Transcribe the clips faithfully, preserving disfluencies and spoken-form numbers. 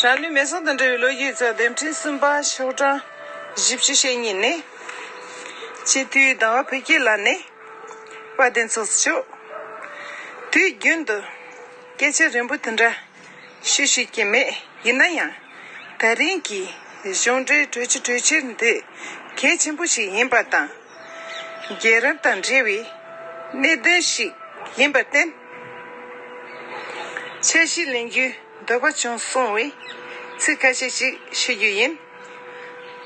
རང་ལུས་མེ་སྲེག་དང་འབྲེལ་བའི་ལོ་རྒྱུས་ཚོ། སྡེབ་ཕྲེང་གསུམ་པ། ཤོག་གྲངས་བཞི་བཅུ་ཞེ་གཉིས་ནས། སྤྱི་འཐུས་ཟླ་བ་བུ་སྐྱིད་ལགས་ནས། དཔལ་ལྡན་ཚོགས་གཙོ་མཆོག་དུས་རྒྱུན་དུ་སྐད་ཆ་རིང་པོ་དེ་འདྲ་ཞུ་ཤེས་ཀྱི་མེད། ཡིན་ན་ཡང་། ད་རིང་གི་གཞུང་འབྲེལ་གྲོས་ཆོད་གྲོས་འཆར་འདི་གལ་ཆེན་པོ་ཞིག་ཡིན་པ་དང་། རྒྱལ་རབས་དང་འབྲེལ་བའི་གནད་དོན་ཞིག་ཡིན་པར་བརྟེན། འཆར་གཞི་ལེན་རྒྱུའི་འདོད་པ་བྱུང་སོང་བས། ཚིག་ཁ་ཤས་ཤིག་ཞུ་རྒྱུ་ཡིན།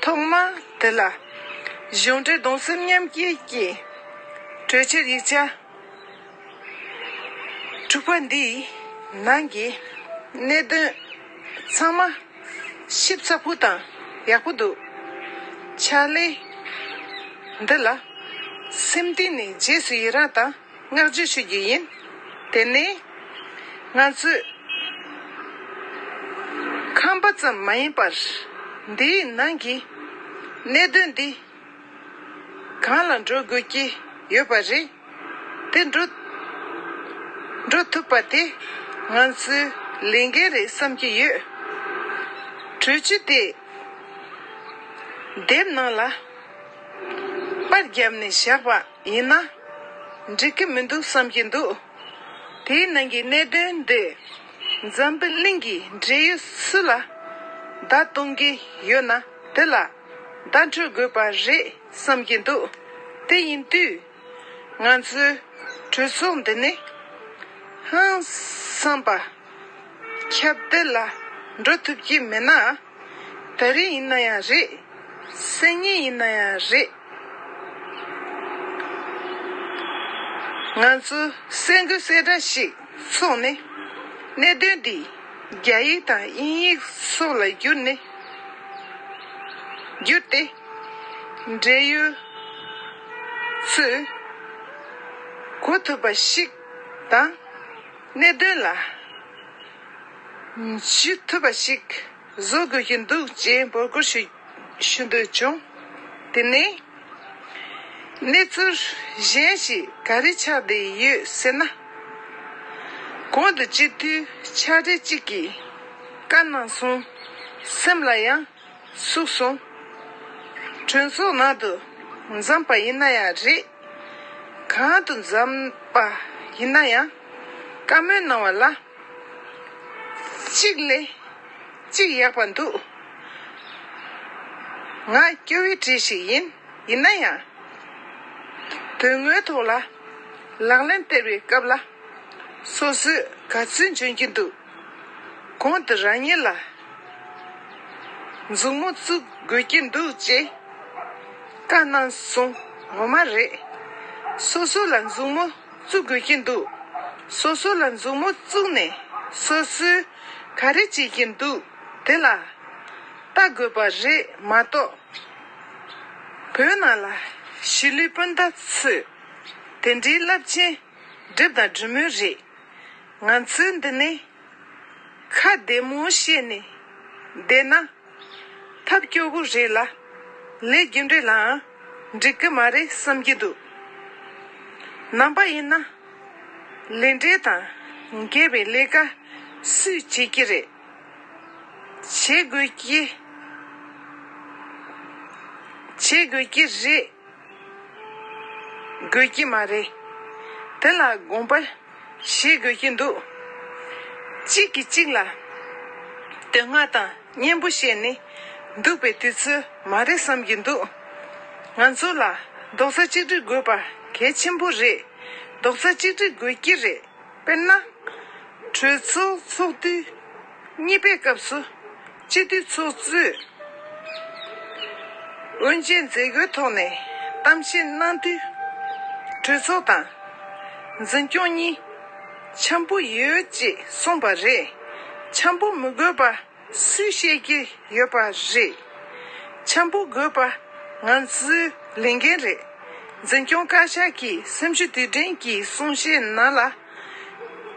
ཐོག་མར་དེ་ལ། གཞུང་འབྲེལ་གདུང་སེམས་མཉམ་སྐྱེད་ཀྱི་གྲོས་འཆར་ཡིག་ཆ་དྲུག་པ་འདིའི་ནང་གི་གནད་དོན་ཚང་མ་ཞིབ་ཚགས་པོ་དང་ཡག་པོ་འདུག་ཕྱག་ལས་འདི་ལ་སེམས་གཏིང་ནས་རྗེས་སུ་ཡི་རངས་དང་བསྔགས་བརྗོད་ཞུ་རྒྱུ་ཡིན། དེ་ནས་ང་ཚོས་ཁམས་པ་ཙམ་མ་ཡིན་པར། འདིའི་ནང་གི་གནད་དོན་འདི་གང་ལ་འགྲོ་དགོས་ཀྱི་ཡོད་པ་རེད། དེ་འགྲོ་འགྲོ་ཐུབ་པ་དེ་ང་ཚོའི་ལས་འགན་རེད་བསམ་གྱི་ཡོད། གྲོས་ཆོད་དེ་དེབ་ནང་ལ་པར་བརྒྱབ་ནས་བཞག་པ་ཡིན་ན་འགྲིག་གི་མི་འདུག་བསམ་གྱི་འདུག་དེའི་ནང་གི་གནད་དོན་འདི་འཛམ་བུ་གླིང་གི་འབྲེལ་ཡོད་སུ་ལ་བརྡ་གཏོང་གི་ཡོད་ན་དེ་ལ་བརྡ་འཕྲོད་དགོས་པ་རེད་བསམ་གྱི་འདུག་དེ་ཡིན་དུས། ང་ཚོའི་གྲོས་ཚོགས་འདི་ནི་ཧང་སངས་པ་ཁྱབ་གདལ་ལ་འགྲོ་ཐུབ་ཀྱི་མེད་ན། ད་རེས་ཡིན་ན་ཡང་རེད། སང་ཉིན་ཡིན་ན་ཡང་རེད། ང་ཚོ་གསར་འགོད་གསལ་བསྒྲགས་ཤིག་ཚོགས་ནས་གནད་དོན་འདི་རྒྱ་ཡིག་དང་དབྱིན་ཡིག་སོགས་ལ་བསྒྱུར་ནས། བསྒྱུར་ཏེ། འབྲེལ་ཡོད་ཚོས་གོ་ཐུབ་པ་ཞིག་དང་། གནད་དོན་ལ་འཇུ་ཐུབ་པ་ཞིག་བཟོ་དགོས་ཀྱི་འདུག་ཅེས་འབོད་སྐུལ་ཞུ་ཞུ་འདོད་བྱུང་། དེ་ནས་གནས་ཚུལ་གཞན་ཞིག་ག་རེ་ཆགས་བསྡད་ཡོད་ཟེར་ན། གོང་དུ་སྤྱི་འཐུས་ཕྱག་སྦྲེལ་གཅིག་གིས་བཀའ་གནང་སོང་། སེམས་ལ་ཡང་ཟུག་སོང་། གྲོས་ཚོགས་ནང་དུ་འཛོམས་པ་ཡིན་ན་ཡང་རེད། གང་དུ་འཛོམས་པ་ཡིན་ན་ཡང་བཀའ་མོལ་གནང་བ་ལ་གཅིག་ལས་གཅིག་ཡག་པ་འདུག་ང་སྐྱོ་བའི་གྲས་ཤིག་ཡིན། ཡིན་ན་ཡང་། དོན་དངོས་ཐོག་ལ་ལག་ལེན་བསྟར་བའི་སྐབས་ལ་སོ་སོས་ག་ཚོད་འཇོན་གྱི་འདུག་གོང་དུ་རང་ཉིད་ལ་མཛུབ་མོ་བཙུགས་དགོས་ཀྱི་འདུག་ཅེས་བཀའ་གནང་སོང་། ངོ་མ་རེད། སོ་སོ་ལ་མཛུབ་མོ་བཙུགས་དགོས་ཀྱི་འདུག་སོ་སོ་ལ་མཛུབ་མོ་བཙུགས་ནས་སོ་སོས་ག་རེ་བྱེད་ཀྱི་འདུག་དེ་ལ་ལྟ་དགོས་པ་རེད་མ་གཏོགས། བོད་ནང་ལ་གཞིས་ལུས་སྤུན་ཟླ་ཚོས་དེ་འདྲའི་རླབས་ཆེན་སྒྲུབ་དང་སྒྲུབ་མུས་རེད། ང་ཚོའི་འདི་ནས་ཁ་བདེ་མོ་བཤད་ནས་བསྡད་ན། ཐབས་སྐྱོ་པོ་རེད་ལ། ལས་རྒྱུ་འབྲས་ལའང་འགྲིག་གི་མ་རེད་བསམ་གྱི་འདུག་ནང་པ་ཡིན་ན་ལས་འབྲས་དང་འགལ་བའི་ལས་ཀ་སུས་བྱེད་ཀྱི་རེད། བྱེད་དགོས་ཀྱི་བྱེད་དགོས་ཀྱི་རེད། དགོས་ཀྱི་མ་རེད། དེ་ལ་དགོངས་པ་བཞེས་དགོས་ཀྱི་འདུག་གཅིག་གིས་གཅིག་ལ་དོན་ལྔ་དང་སྙན་པོ་བཤད་ནས་འདུག་པའི་དུས་ཚོད་མ་རེད་བསམ་གྱི་འདུག་ང་ཚོ་ལ་རྡོག་རྩ་གཅིག་སྒྲིལ་དགོས་པ་གལ་ཆེན་པོ་རེད། རྡོག་རྩ་གཅིག་སྒྲིལ་དགོས་ཀྱི་རེད། དཔེར་ན། གྲོས་ཚོགས་ཚོགས་དུས་གཉིས་པའི་སྐབས་སུ་སྤྱི་འཐུས་ཚོགས་གཙོས་དབུ་འབྱེད་མཛད་སྒོའི་ཐོག་ནས་གཏམ་བཤད་གནང་དུས། གྲོས་ཚོགས་དང་འཛིན་སྐྱོང་གཉིས་འཆམ་པོ་ཡོད་ཅེས་གསུངས་པ་རེད། འཆམ་པོ་མི་དགོས་པ་སུས་བཤད་ཀྱི་ཡོད་པ་རེད། འཆམ་པོ་དགོས་པ་ང་ཚོའི་ལས་འགན་རེད། འཛིན་སྐྱོང་བཀའ་ཤག་གི་སེམས་ཤུགས་དུས་དྲན་གྱི་གསུང་བཤད་ནང་ལ།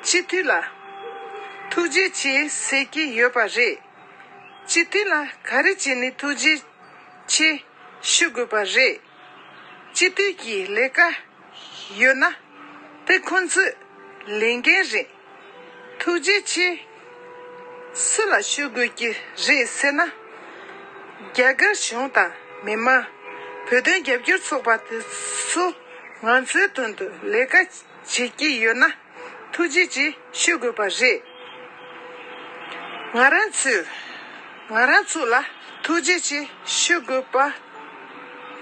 སྤྱི་འཐུས་ལ་ཐུགས་རྗེ་ཆེ་ཟེར་གྱི་ཡོད་པ་རེད། སྤྱི་འཐུས་ལ་ག་རེ་བྱས་ནས་ཐུགས་རྗེ་ཆེ་ཞུ་དགོས་པ་རེད། སྤྱི་འཐུས་ཀྱི་ལས་ཀ་ཡོད་ན་དེ་ཁོང་ཚོའི་ལས་འགན་རེད། ཐུགས་རྗེ་ཆེ། སུ་ལ་ཞུ་དགོས་ཀྱི་རེད་ཟེར་ན། རྒྱ་གར་གཞུང་དང་མི་མང་། བོད་དོན་རྒྱབ་སྐྱོར་ཚོགས་པ་དེ་ཚོ་ང་ཚོའི་དོན་དུ་ལས་ཀ་བྱེད་ཀྱི་ཡོད་ན་ཐུགས་རྗེ་ཆེ་ཞུ་དགོས་པ་རེད། ང་རང་ཚོས་ང་རང་ཚོ་ལ་ཐུགས་རྗེ་ཆེ་ཞུ་དགོས་པ་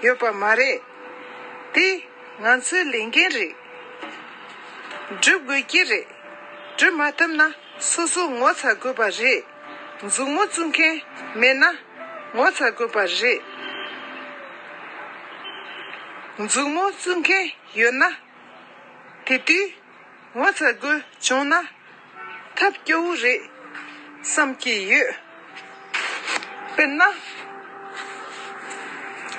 ཡོད་པ་མ་རེད། དེ་ང་ཚོའི་ལས་འགན་རེད། སྒྲུབ་དགོས་ཀྱི་རེད། སྒྲུབ་མ་ཐུབ་ན་སོ་སོ་ངོ་ཚ་དགོས་པ་རེད། མཛུབ་མོ་བཙུགས་མཁན་མེད་ན་ངོ་ཚ་དགོས་པ་རེད། མཛུབ་མོ་བཙུགས་མཁན་ཡོད་ན་དེ་དུས་ངོ་ཚ་དགོས་བྱུང་ན་ཐབས་སྐྱོ་བོ་རེད་བསམ་གྱི་ཡོད། དཔེར་ན།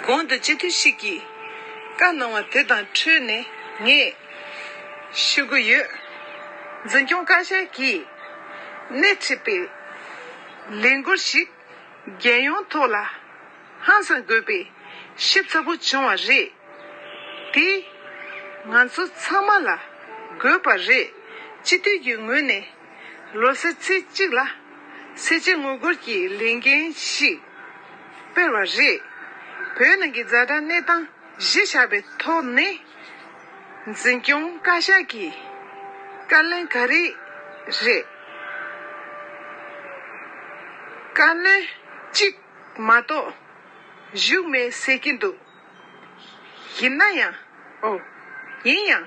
གོང་དུ་སྤྱི་འཐུས་ཤིག་གིས་བཀའ་གནང་བ་དེ་དང་འཕྲོས་ནས་ངས་ཞུ་གི་ཡོད། འཛིན་སྐྱོང་བཀའ་ཤག་གིས་སྣེ་ཁྲིད་པའི་ལས་འགུལ་ཞིག་རྒྱལ་ཡོངས་ཐོག་ལ་ཧང་སང་དགོས་པའི་ཞིབ་ཚགས་པོ་བྱུང་བ་རེད། དེ་ང་ཚོ་ཚང་མ་ལ་དགོས་པ་རེད། སྤྱི་འཐུས་ཀྱི་ངོས་ནས་ལོ་གསར་ཚེས་གཅིག་ལ་ཟས་བཅད་ངོ་རྒོལ་གྱི་ལས་འགན་ཞིག་སྤེལ་བ་རེད། བོད་ནང་གི་ཛ་དྲག་གནས་སྟངས་གཞི་བཞག་པའི་ཐོག་ནས་འཛིན་སྐྱོང་བཀའ་ཤག་གི་བཀའ་བློན་ག་རེ་རེད། བཀའ་བློན་གཅིག་མ་གཏོགས་བཞུགས་མེད་ཟེར་གྱི་འདུག་ཡིན་ན་ཡང་། ཨོ། ཡིན་ཡང་།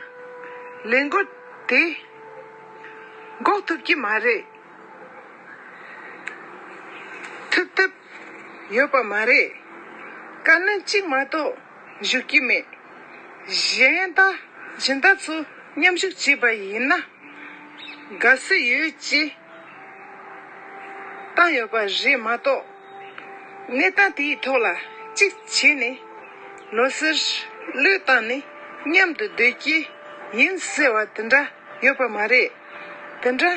ལས་འགུལ་དེ་འགོག་ཐུབ་ཀྱི་མ་རེད། ཐུབ་ཐུབ་ཡོད་པ་མ་རེད། བཀའ་བློན་གཅིག་མ་གཏོགས་བཞུགས་ཀྱི་མེད། གཞན་དག་གཞན་དག་ཚོ་མཉམ་ཞུགས་བྱས་པ་ཡིན་ན། དགའ་བསུ་ཡོད་ཅེས་བཏང་ཡོད་པ་རེད་མ་གཏོགས། གནས་སྟངས་དེའི་ཐོག་ལ་གཅིག་བྱས་ནས་ལོ་གསར་བློས་བཏང་ནས་མཉམ་དུ་སྡོད་ཀྱི་ཡིན་ཟེར་བ་དེ་འདྲ་ཡོད་པ་མ་རེད། དེ་འདྲ་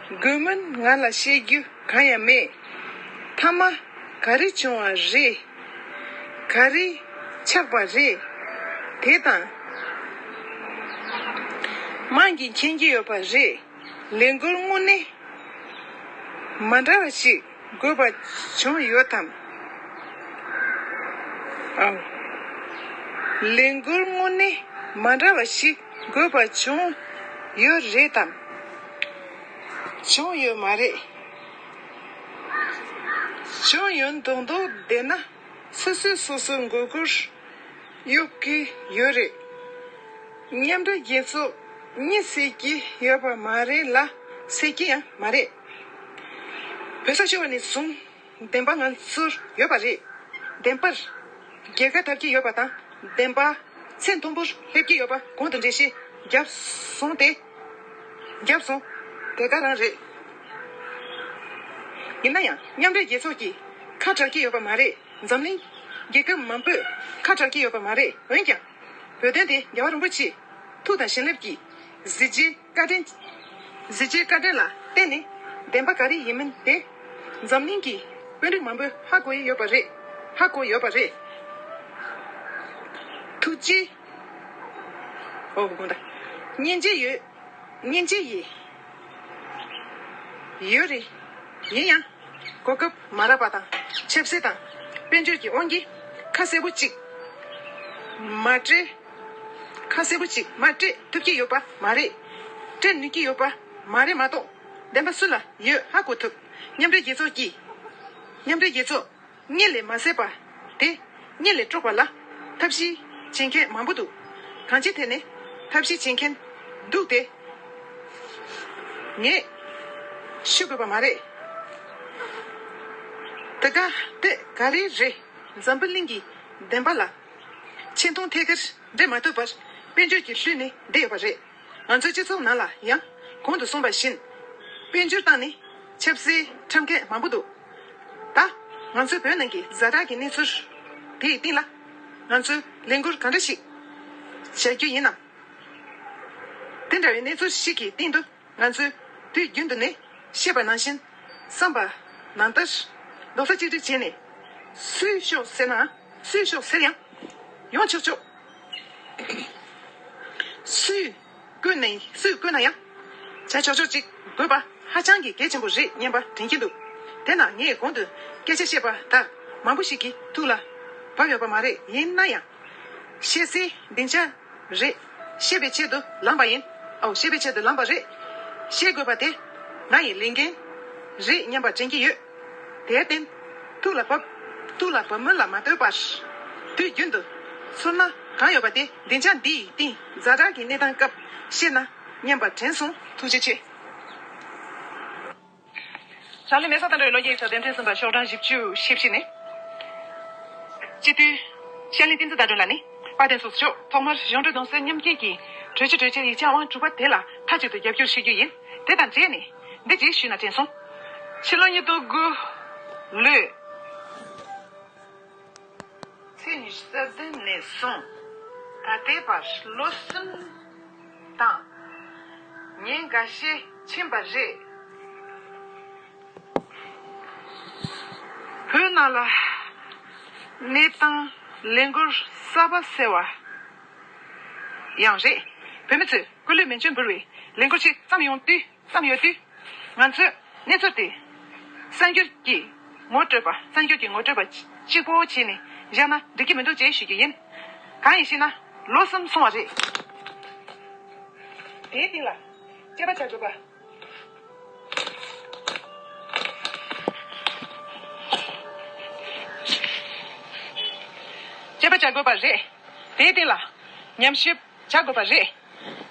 དགོས་མིན་ང་ལ་བཤད་རྒྱུ་གང་ཡང་མེད། མཐའ་མ་ག་རེ་བྱུང་བ་རེད། ག་རེ་ཆགས་པ་རེད། དེ་དང་དམངས་ཀྱིས་མཁྱེན་གྱི་ཡོད་པ་རེད། ལས་འགུལ་དངོས་གནས་མ་འདྲ་བ་ཞིག་དགོས་པ་བྱུང་ཡོད་དམ། ཨང་། ལས་འགུལ་དངོས་གནས་མ་འདྲ་བ་ཞིག་དགོས་པ་བྱུང་ཡོད་རེད་དམ། བྱུང་ཡོད་མ་རེད། བྱུང་ཡོད་མདོག་མདོག་བསྡད་ན་སོ་སོས་སོ་སོའི་མགོ་སྐོར་གཡོག་གི་ཡོད་རེད། མཉམ་འབྲེལ་རྒྱལ་ཚོགས་གཉིད་སད་ཀྱི་ཡོད་པ་མ་རེད་ལ་སད་ཀྱི་ཡང་མ་རེད། བོད་ས་ཤོར་བ་ནས་བཟུང་བདེན་པ་ང་ཚོར་ཡོད་པ་རེད། བདེན་པར་རྒྱལ་ཁ་ཐོབ་ཀྱི་ཡོད་པ་དང་བདེན་པ་ཚད་མཐོན་པོར་སླེབས་ཀྱི་ཡོད་པ་གོང་དུ་འགྲེལ་བཤད་བརྒྱབ་སོང་སྟེ། བརྒྱབ་སོང་། དེ་ག་རང་རེད། ཡིན་ན་ཡང་མཉམ་འབྲེལ་རྒྱལ་ཚོགས་ཀྱིས་ཁ་གྲག་གི་ཡོད་པ་མ་རེད། འཛམ་གླིང་རྒྱལ་ཁབ་མང་པོས་ཁ་གྲག་གི་ཡོད་པ་མ་རེད། འོན་ཀྱང་། བོད་དོན་དེ་རྒྱལ་བ་རིན་པོ་ཆེའི་ཐུགས་དང་བྱིན་རླབས་ཀྱིས་གཟི་བརྗིད་བཀའ་དྲིན། གཟི་བརྗིད་བཀའ་དྲིན་ལ་བརྟེན་ནས་བདེན་པ་ག་རེ་ཡིན་མིན་དེ་འཛམ་གླིང་གི་དཔོན་རིགས་མང་པོས་ཧ་གོ་ཡི་ཡོད་པ་རེད། ཧ་གོ་ཡོད་པ་རེད། ཐུགས་རྗེ། ཨོ་དགོངས་དག་སྙིང་རྗེ་ཡོད། སྙིང་རྗེ་ཡིས། ཡོད་རེད། ཡིན་ཡང་། གོ་སྐབས་མ་རག་པ་དང་ཆབ་སྲིད་དང་དཔལ་འབྱོར་གྱི་དབང་གིས་ཁ་གསལ་པོ་གཅིག་མ་སྤྲད། ཁ་གསལ་པོ་གཅིག་མ་སྤྲད་ཐུབ་ཀྱི་ཡོད་པ་མ་རེད། སྤྲད་ནུས་ཀྱི་ཡོད་པ་མ་རེད་མ་གཏོགས་བདེན་པ་སུ་ལ་ཡོད་ཧ་གོ་ཐུབ། མཉམ་འབྲེལ་རྒྱལ་ཚོགས་ཀྱིས། མཉམ་འབྲེལ་རྒྱལ་ཚོགས་གཉིད་ལས་མ་སད་པ་དེ་གཉིད་ལས་དཀྲོགས་པ་ལ་ཐབས་ཤེས་བྱེད་མཁན་མང་པོ་འདུག་གང་ཅིའི་ཐད་ནས་ཐབས་ཤེས་བྱེད་མཁན་འདུག་སྟེ། ངས་ཞུ་དགོས་པ་མ་རེད། དེ་ག་དེ་ག་རེ་རེད། འཛམ་བུ་གླིང་གི་བདེན་པ་ལ་ཆེ་མཐོང་ཐད་ཀར་འགྲན་མ་ཐུབ་པར་དཔལ་འབྱོར་གྱི་བསླུས་ནས་བསྡད་ཡོད་པ་རེད། ང་ཚོའི་སྤྱི་ཚོགས་ནང་ལ་ཡང་གོང་དུ་གསུངས་པ་བཞིན། དཔལ་འབྱོར་བཏང་ནས་ཆབ་སྲིད་འཁྲབ་མཁན་མང་པོ་འདུག་ད་ང་ཚོའི་བོད་ནང་གི་ཛ་དྲག་གི་གནས་ཚུལ་དེའི་སྟེང་ལ་ང་ཚོས་ལས་འགུལ་ག་འདྲ་ཞིག་བྱ་རྒྱུ་ཡིན་ནམ། དེ་འདྲ་བའི་གནས་ཚུལ་ཞིག་གི་སྟེང་དུ་ང་ཚོས་དུས་རྒྱུན་དུ་ནས་བཤད་པ་ནང་བཞིན་བསམ་པ་ནང་ལྟར་རྡོག་རྩ་གཅིག་སྒྲིལ་བྱས་ནས་སུས་ཤོག་ཟེར་ནའང་སུས་ཤོག་ཟེར་ཡང་ཡོང་ཆོག་ཆོག་སུས་བཀོད་ནས་སུས་བཀོད་ན་ཡང་བྱ་ཆོག་ཆོག་ཅིག་དགོས་པ་ཧ་ཅང་གི་གལ་ཆེན་པོ་རེད་སྙམ་པ་དྲན་གྱི་འདུག་དེས་ན་ངས་གོང་དུ་སྐད་ཆ་བཤད་པ་ལྟར་མང་པོ་ཞིག་གི་ཐུགས་ལ་བབས་ཡོད་པ་མ་རེད། ཡིན་ན་ཡང་བཤད་སའི་སྡིངས་ཆ་རེད། བཤད་པའི་ཆེད་དུ་ལངས་པ་ཡིན། ཨོ། བཤད་པའི་ཆེད་དུ་ལངས་པ་རེད། བཤད་དགོས་པ་དེ་ང་ཡི་ལས་འགན་རེད་སྙམ་པ་དྲན་གྱི་ཡོད། དེར་བརྟེན་ཐུགས་ལ་བབས། ཐུགས་ལ་བབས་མིན་ལ་མ་ལྟོས་པར་དུས་རྒྱུན་དུ་ཚོར་སྣང་གང་ཡོད་པ་དེ་སྡིངས་ཆ་འདི་ཡི་སྟེང་ཛ་དྲག་གི་གནས་སྟངས་སྐབས་བཤད་ན་སྙམ་པ་དྲན་སོང་། ཐུགས་རྗེ་ཆེ། ཞང་བློན་མེ་བཟའ་དོན་གྲུབ་ལོ་རྒྱུས་ཀྱི་ཕྱོགས་སྡེ་ཚན་གསུམ་པ་ཤོག་གྲངས་བཞི་བཅུ་ཞེ་བཞི་ནས། སྤྱི་འཐུས་བཤད་ལན་བསྟན་འཛིན་ཟླ་སྒྲོན་ལགས་ནས་དཔལ་ལྡན་ཚོགས་གཙོ་མཆོག་ཐོག་མར་གཞུང་འབྲེལ་གདུང་སེལ་མཉམ་སྐྱེད་ཀྱི་གྲོས་ཆོད་གྲོས་འཆར་ཡིག་ཆ་དབང་དྲུག་པ་དེ་ལ་མཐའ་གཅིག་ཏུ་རྒྱབ་སྐྱོར་ཞུ་རྒྱུ་ཡིན། དེ་དང་འབྲེལ་ནས་འདི་གཅིག་ཞུས་ན་དྲན་སོང་། ཕྱི་ལོ་ཉིས་སྟོང་དགུ་ལོའི་ཚེས་ཉི་ཤུ་རྩ་བདུན་ནས་བཟུང་ད་ལྟའི་བར་ལོ་གསུམ་དང་ཉིན་འགའ་ཤས་ཕྱིན་པ་རེད། བོད་ནང་ལ་གནས་སྟངས་ལས་འགུལ་གསར་པ་ཟེར་བ་ཡང་རེད། བོད་མི་ཚོས་སྐུ་ལུས་མེ་མཆོད་འབུལ་བའི་ལས་འགུལ་ཞིག་བརྩམས་ཡོང་དུས་བརྩམས་ཡོད་དུས། ང་ཚོས་གནས་ཚུལ་དེ་གསར་འགྱུར་གྱི་ངོ་སྤྲོད་པ་གསར་འགྱུར་གྱི་ངོ་སྤྲོད་པ་གཅིག་པོ་བྱས་ནས་བཞག་ན་འགྲིག་གི་མི་འདུག་ཅེས་ཞུ་རྒྱུ་ཡིན། གང་ཡིན་ཞེ་ན་ལོ་གསུམ་སོང་བ་རེད། དེའི་སྟེང་ལ་དཔྱད་པ་བྱ་དགོས་པ། དཔྱད་པ་བྱ་དགོས་པ་རེད། དེའི་སྟེང་ལ་ཉམས་ཞིབ་བྱ་དགོས་པ་རེད།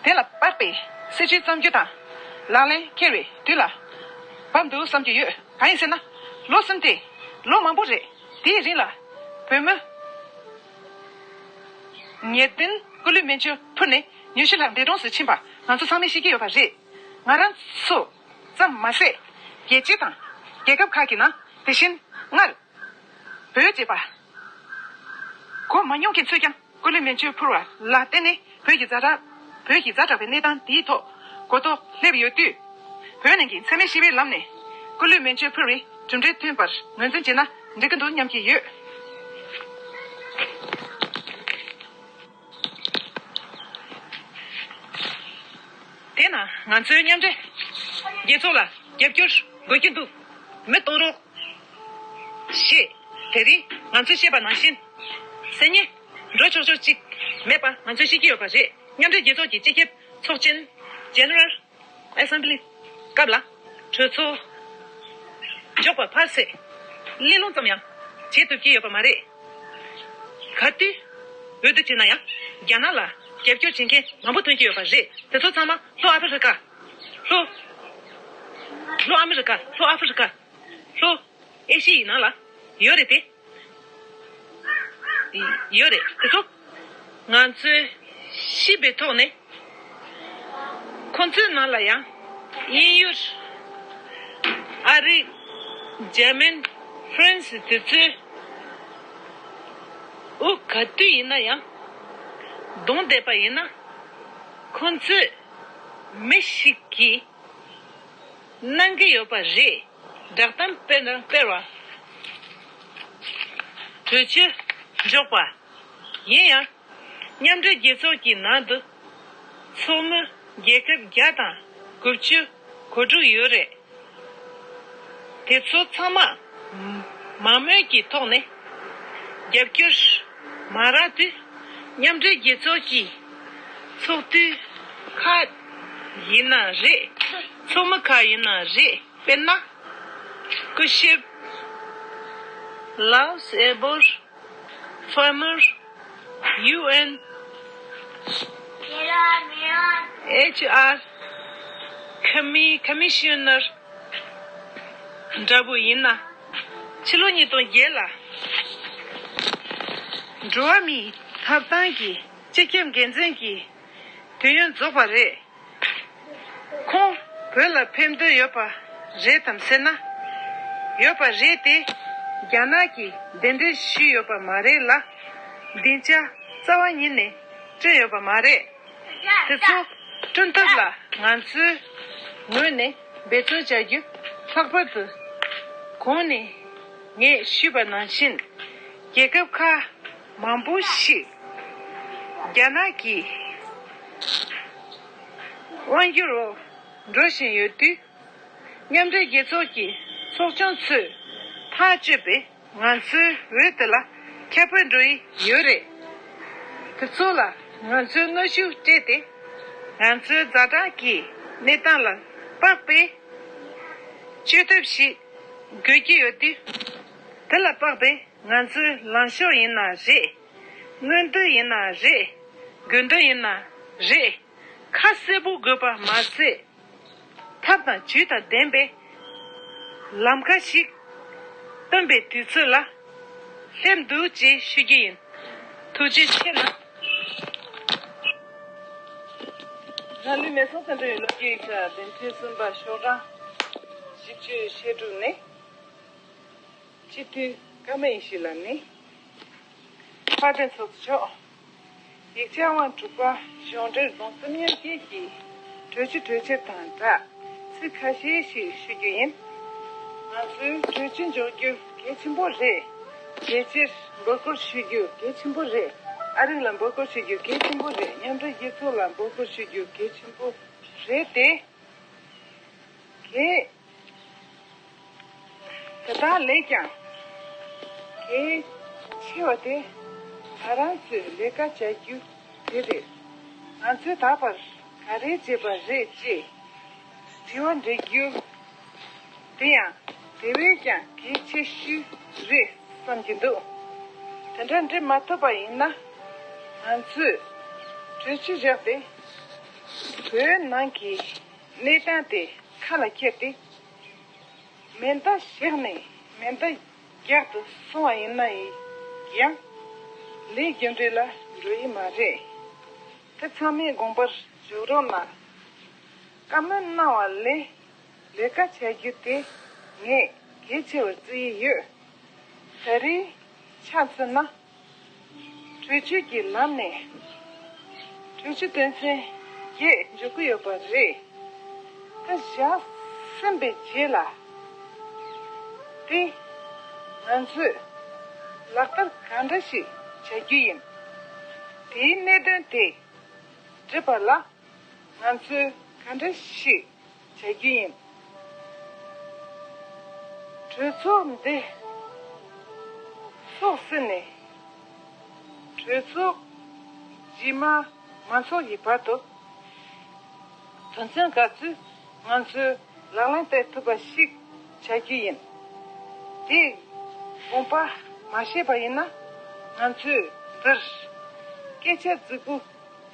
དེ་ལ་དཔག་པའི་སྲིད་བྱུས་བརྩམ་རྒྱུ་དང་ལག་ལེན་འཁེལ་བའི་དུས་ལ་བབས་འདུག་བསམ་གྱི་ཡོད། གང་ཡིན་ཟེར་ན་ལོ་གསུམ་དེ་ལོ་མང་པོ་རེད། དེའི་རིང་ལ་བོད་མི་ཉེར་བདུན་སྐུ་ལུས་མེ་མཆོད་ཕུལ་ནས་ཉི་ཤུ་ལྷག་འདས་གྲོངས་སུ་ཕྱིན་པ་ང་ཚོ་ཚང་མས་ཤེས་ཀྱི་ཡོད་པ་རེད། ང་རང་ཚོ་ཙམ་མ་ཟད་རྒྱལ་སྤྱི་དང་རྒྱལ་ཁབ་ཁག་གི་ནང་དེ་བཞིན་སྔར་བོད་ཅེས་པ་གོ་མ་མྱོང་མཁན་ཚོས་ཀྱང་སྐུ་ལུས་མེ་མཆོད་ཕུལ་བ་ལ་བརྟེན་ནས་བོད་ཀྱི་ཛ་དྲག་བོད་ཀྱི་ཛ་དྲག་པའི་གནས་སྟངས་འདིའི་ཐོག་གོ་རྟོགས་སླེབས་ཡོད་དུས། བོད་ནང་གི་འཚེ་མེད་ཞི་བའི་ལམ་ནས་སྐུ་ལུས་མེ་མཆོད་ཕུལ་བའི་གྲུབ་འབྲས་ཐོན་པར་ངོས་འཛིན་བྱས་ན་འགྲིག་གི་འདུག་སྙམ་གྱི་ཡོད། དེས་ན་ང་ཚོའི་མཉམ་འབྲེལ་རྒྱལ་ཚོགས་ལ་རྒྱབ་སྐྱོར་དགོས་ཀྱི་འདུག་མི་གཏོང་རོགས་ཞེས་དེ་རིང་ང་ཚོས་བཤད་པ་ནང་བཞིན་སེམས་ཉིད་འགྲོ་ཆོག་ཆོག་ཅིག་མེད་པ་ང་ཚོས་ཤེས་ཀྱི་ཡོད་པ་རེད། མཉམ་འབྲེལ་རྒྱལ་ཚོགས་ཀྱི་སྤྱི་ཁྱབ་ཚོགས་ཆེན་General Assembly་སྐབས་ལ་གྲོས་ཚོགས་འཇོག་པ་ཕར་ཚད་གླེང་སློང་ཙམ་ཡང་བྱེད་ཐུབ་ཀྱི་ཡོད་པ་མ་རེད། ག་དུས་འོས་བསྡུ་བྱས་ན་ཡང་རྒྱ་ནག་ལ་རྒྱབ་སྐྱོར་བྱེད་མཁན་མང་པོ་ཐོན་གྱི་ཡོད་པ་རེད། དེ་ཚོ་ཚང་མ་ལྷོ་ཨ་ཧྥེ་རི་ཀ། ལྷོ་ལྷོ་ཨ་མི་རི་ཀ། ལྷོ་ཨ་ཧྥེ་རི་ཀ། ལྷོ་ཨེ་ཤི་ཡའི་ནང་ལ་ཡོད་རེད་དེ། ཡོད་རེད། དེ་ཚོ་ང་ཚོས་ཤེས་པའི་ཐོག་ནས་ཁོང་ཚོའི་ནང་ལ་ཡང་དབྱིན་ཡུལ། ཨ་རི། འཇར་མན། ཧྥ་རན་སི་དེ་ཚོའི་འོ་ག་དུས་ཡིན་ན་ཡང་གདོང་བསྡད་པ་ཡིན་ན་ཁོང་ཚོས་མི་ཞིག་གིས་གནང་གི་ཡོད་པ་རེད། བསྒྲགས་གཏམ་སྤེལ་ན་སྤེལ་བ། གྲོས་ཆོད་འཇོག་པ། ཡིན་ཡང་། མཉམ་འབྲེལ་རྒྱལ་ཚོགས་ཀྱི་ནང་དུ་ཚོགས་མི་རྒྱལ་ཁབ་བརྒྱ་དང་དགུ་བཅུ་གོ་དྲུག་ཡོད་རེད། དེ་ཚོ་ཚང་མ་མང་མོས་ཀྱི་ཐོག་ནས་རྒྱབ་སྐྱོར་མ་རག་དུས། མཉམ་འབྲེལ་རྒྱལ་ཚོགས་ཀྱི་ཚོགས་འཐུས་ཁག་ཡིན་ན་རེད། ཚོགས་མི་ཁག་ཡིན་ན་རེད། དཔེར་ན། སྐུ་ཞབས་Laos Ebor, former UN HR commi- commissioner འདྲ་པོ་ཡིན་ན། ཕྱི་ལོ་ཉིས་སྟོང་བརྒྱད་ལ་འགྲོ་བ་མིའི་ཐོབ་ཐང་གི་སྤྱི་ཁྱབ་འགན་འཛིན་གྱི་དུས་ཡུན་རྫོགས་པ་རེད། ཁོང་བོད་ལ་ཕེབས་འདོད་ཡོད་པ་རེད་དམ་ཟེར་ན། ཡོད་པ་རེད་དེ། རྒྱ་ནག་གིས་གདན་འདྲེན་ཞུས་ཡོད་པ་མ་རེད་ལ། སྡིངས་ཆ་རྩ་བ་ཉིད་ནས་བསྐྲུན་ཡོད་པ་མ་རེད། དེ་ཚོ་བསྐྲུན་ཐབས་ལ་ང་ཚོའི་ངོས་ནས་འབད་བརྩོན་བྱ་རྒྱུ་ལྷག་པར་དུ། གོང་ནས་ངས་ཞུས་པ་ནང་བཞིན་རྒྱལ་ཁབ་ཁག་མང་པོ་ཞིག་ རྒྱ་ནག་གི་དབང་སྒྱུར་འོག་འགྲོ་བཞིན་ཡོད་དུས། མཉམ་འབྲེལ་རྒྱལ་ཚོགས་ཀྱི་ཚོགས་ཆུང་ཚོས་ཐག་གཅོད་པས་ང་ཚོའི་འོས་དེ་ལ་ཁྱབ་སྤེལ་འགྲོ་ཡི་ཡོད་རེད། དེ་ཚོ་ལ་ང་ཚོའི་སྔ་གཞུག་སྤྲད་དེ། ང་ཚོའི་ཛ་དྲག་གི་གནས་སྟངས་ལ་དཔག་པའི་བཅོས་ཐབས་ཤིག་དགོས་ཀྱི་ཡོད་དུས། དེ་ལ་དཔག་པའི་ང་ཚོའི་ལངས་ཕྱོགས་ཡིན་ན་རེད། མངོན་འདོད་ཡིན་ན་རེད། དགོས་འདུན་ཡིན་ན་རེད། ཁ་གསལ་པོ་དགོས་པ་མ་ཟད། ཐབས་དང་ཇུས་དང་ལྡན་པའི་ལམ་ཁ་ཞིག་སྟོན་པའི་དུས་ཚོད་ལ་སླེབས་འདུག་ཅེས་ཞུ་རྒྱུ་ཡིན། ཐུགས་རྗེ་ཆེ་གནང་། ང་ལུས་མེ་སོང་ཚན་འགྲོ་ཡི་ལོ་རྒྱུས་ཡིག་ཆ་འདོན་ཐེངས་གསུམ་པ་ཤོག་གྲངས་བཞི་བཅུ་ཞེ་དྲུག་ནས། སྤྱི་འཐུས་ཀརྨ་ཡེ་ཤེས་ལགས་ནས། དཔལ་ལྡན་ཚོགས་གཙོ་མཆོག་ཡིག་ཆ་དབང་དྲུག་པ་གཞུང་འབྲེལ་རྫོང་གསུམ་མཉམ་སྐྱེད་ཀྱི་གྲོས་ཆོད་གྲོས་འཆར་དང་སྦྲགས་ཚིག་ཁ་ཤས་ཤིག་ཞུ་རྒྱུ་ཡིན། ང་ཚོའི་གྲོས་ཆོད་འཇོག་རྒྱུ་གལ་ཆེན་པོ་རེད། རྒྱལ་སྤྱིར་འབོད་སྐུལ་ཞུ་རྒྱུ་གལ་ཆེན་པོ་རེད། ཨ་རིག་ལ་འབོད་སྐུལ་ཞུ་རྒྱུ་གལ་ཆེན་པོ་རེད། མཉམ་འབྲེལ་རྒྱལ་ཚོགས་ལ་འབོད་སྐུལ་ཞུ་རྒྱུ་གལ་ཆེན་པོ་རེད་དེ། གལ། དེ་དག་ལས་ཀྱང་གལ་ཆེ་བ་དེ་ང་རང་ཚོས་ལས་ཀ་བྱ་རྒྱུ་དེ་རེད། ང་ཚོས་ད་བར་ག་རེ་བྱས་པ་རེད་ཅེས་དྲི་བ་འདྲི་རྒྱུ་དེ་ཡང་དེ་བས་ཀྱང་གལ་ཆེ་ཤོས་རེད་བསམ་གྱི་འདུག་དེ་འདྲ་འདྲི་མ་ཐུབ་པ་ཡིན་ན། ང་ཚོས་གྲོས་ཆོད་བཞག་སྟེ་བོད་ནང་གི་གནས་སྟངས་དེ་ཁ་ལ་འཁྱེར་ཏེ། མེ་མདའ་བཞག་ནས་མེ་མདའ་རྒྱག་ཏུ་སོང་བ་ཡིན་ན་ཡང་། ལས་རྒྱུ་འབྲས་ལ་འགྲོ་ཡི་མ་རེད། དེ་ཚང་མས་དགོངས་པར་འཇོག་རོགས་གནང་། བཀའ་མོལ་གནང་བ་ལས་ལས་ཀ་བྱ་རྒྱུ་དེ་ངས་གལ་ཆེ་བར་བརྩི་ཡི་ཡོད། ད་རེས་ཆ་མཚོན་ན། གྲོས་ཆོད་ཀྱི་ལམ་ནས་གྲོས་ཆོད་དོན་ཚན་བརྒྱད་འཇོག་གི་ཡོད་པ་རེད། ད་བཞག་ཟིན་པའི་རྗེས་ལ་དེ་ང་ཚོས་ལག་བསྟར་ག་འདྲ་ཞིག་བྱ་རྒྱུ་ཡིན། དེའི་གནད་དོན་དེ་འགྲུབ་པ་ལ་ང་ཚོས་ག་འདྲ་ཞིག་བྱ་རྒྱུ་ཡིན། གྲོས་ཚོགས་འདི་ཚོགས་ཟིན་ནས་གྲོས་ཚོགས་རྗེས་མ་མ་འཚོགས་ཀྱི་བར་དུ་དོན་ཚན་ག་ཚོད་ང་ཚོས་ལག་ལེན་བསྟར་ཐུབ་པ་ཞིག་བྱ་རྒྱུ་ཡིན། དེ་དགོངས་པ་མ་བཞེས་པ་ཡིན་ན་ང་ཚོས་འདིར་སྐད་ཆ་རྫིག་པོ་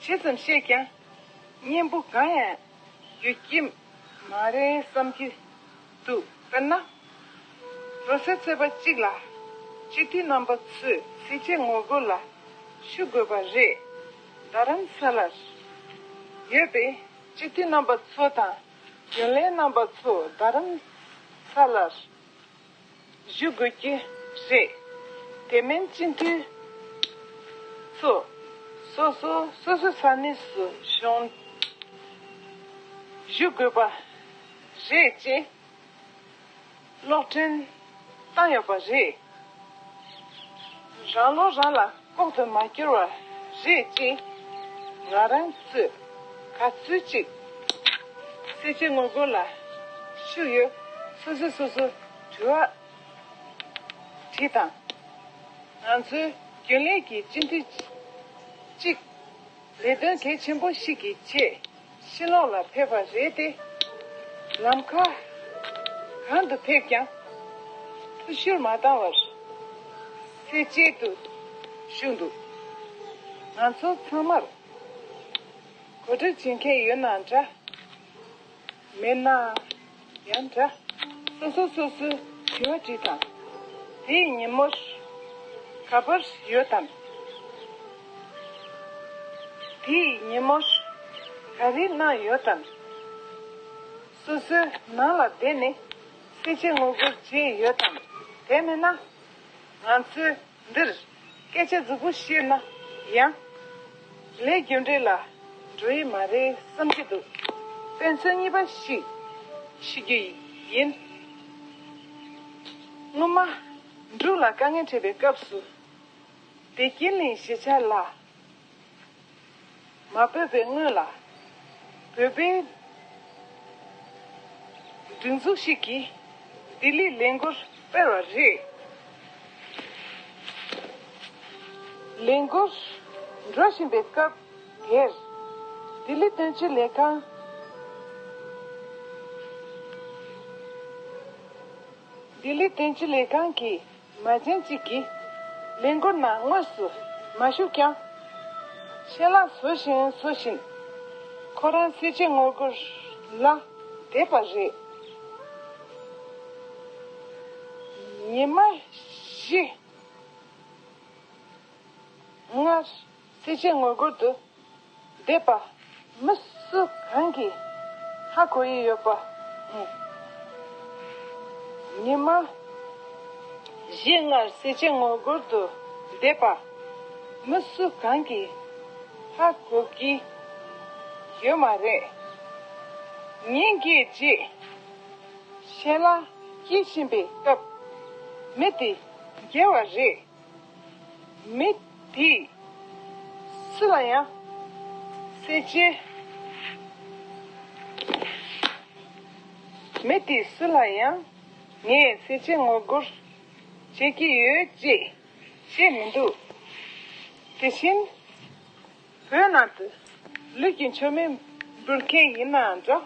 ཇི་ཙམ་བཤད་ཀྱང་སྙན་པོ་གང་ཡང་ཡོད་ཀྱི་མ་རེད་བསམ་གྱི་འདུག་དཔེར་ན། ལོ་སར་ཚེས་པ་གཅིག་ལ་སྤྱི་འཐུས་རྣམ་པ་ཚོས་སྲིད་ཆེད་ངོ་རྒོལ་ལ་ཞུགས་དགོས་པ་རེད། རྡ་རམ་ས་ལར་ཡོད་པའི་སྤྱི་འཐུས་རྣམ་པ་ཚོ་དང་རྒྱུན་ལས་རྣམ་པ་ཚོ་རྡ་རམ་ས་ལར་བཞུགས་དགོས་ཀྱི་རེད། དེ་མིན་སྤྱི་འཐུས་ཚོ་སོ་སོ་སོ་སོའི་ས་གནས་སུ་གཞུང་བཞུགས་དགོས་པ་རེད་ཅེས་གློག་འཕྲིན་བཏང་ཡོད་པ་རེད། རང་བློ་རང་ལ་ལྐོག་ཏུ་མ་གྱུར་བ་རེད་ཅེས་ང་རང་ཚོས་ག་ཚོད་ཅིག་སྲིད་ཆེད་ངོ་རྒོལ་ལ་ཞུགས་ཡོད། སོ་སོས་སོ་སོར་དྲི་བ་དྲིས་དང་། ང་ཚོའི་རྒྱུན་ལས་ཀྱི་སྤྱི་འཐུས་གཅིག་ལས་དོན་གལ་ཆེན་པོ་ཞིག་གི་ཆེད་ཕྱི་ལོགས་ལ་ཕེབས་པ་རེད་དེ། ལམ་ཁ་གང་དུ་ཕེབས་ཀྱང་ཐུ་ཤུར་མ་བཏང་བར་སེམས་བསྐྱེད་དུ་བཞུགས་འདུག་ང་ཚོ་ཚང་མར་གོ་སྒྲིག་བྱེད་མཁན་ཡོད་ན་འདྲ། མེད་ན་ཡང་འདྲ། སོ་སོ་སོ་སོའི་དྲི་བ་དྲིས་དང་། དེའི་ཉིན་མོར་ག་པར་ཡོད་དམ། དེའི་ཉིན་མོར་ག་རེ་གནང་ཡོད་དམ། སོ་སོའི་ནང་ལ་བསྡད་ནས་སྲིད་ཆེད་ངོ་རྒོལ་བྱས་ཡོད་དམ། དེ་མིན་ན་ང་ཚོས་འདིར་སྐད་ཆ་རྫིག་པོ་བཤད་ན་ཡང་ལས་རྒྱུ་འབྲས་ལ་འགྲོ་ཡི་མ་རེད་བསམ་གྱི་འདུག་དཔེ་མཚོན་གཉིས་པ་ཞིག་ཞུ་རྒྱུ་ཡིན། སྔོན་མ་འབྲུག་ལ་དཀའ་ངལ་འཕྲད་པའི་སྐབས་སུ་བདེ་སྐྱིད་གླིང་གཞིས་ཆགས་ལ། མ་སྤོས་པའི་སྔོན་ལ། བོད་པའི་སྒྲིག་འཛུགས་ཤིག་གིས་ལྡི་ལི་ལས་འགུལ་སྤེལ་བ་རེད། ལས་འགུལ་འགྲོ་བཞིན་པའི་སྐབས་དེར། ལྡི་ལི་དོན་གཅོད་ལས་ཁང་། ལྡི་ལི་དོན་གཅོད་ལས་ཁང་གི་མ་བྱན་གཅིག་གིས་ལས་འགུལ་ནང་དངོས་སུ་མ་ཞུགས་ཀྱང་། ཞལ་ལག་བཟོ་བཞིན་བཟོ་བཞིན་ཁོ་རང་སེར་བྱེས་ངོ་རྒོལ་ལ་བསྡད་པ་རེད། ཉི་མ་བཞི། སྔར་སེར་བྱེས་ངོ་རྒོལ་དུ་བསྡད་པ་མི་སུ་གང་གིས་ཧ་གོ་ཡི་ཡོད་པ་ཡིན། ཉི་མ་བཞི་སྔར་སེར་བྱེས་ངོ་རྒོལ་དུ་བསྡད་པ་མི་སུ་གང་གིས་ཧ་གོ་གི་ཡོད་མ་རེད། ཉིན་འགའི་རྗེས་ཞལ་ལག་སྐྱེལ་བཞིན་པའི་སྐབས་མི་དེ་འགྱེལ་བ་རེད། མི་དེས་སུ་ལ་ཡང་སེར་བྱེས། མི་དེས་སུ་ལ་ཡང་ངས་སེར་བྱེས་ངོ་རྒོལ་བྱེད་ཀྱི་ཡོད་ཅེས་བཤད་མི་འདུག་དེ་བཞིན་བོད་ནང་དུ་ལུས་ཀྱི་མཆོད་མེ་འབུལ་མཁན་ཡིན་ནའང་འདྲ།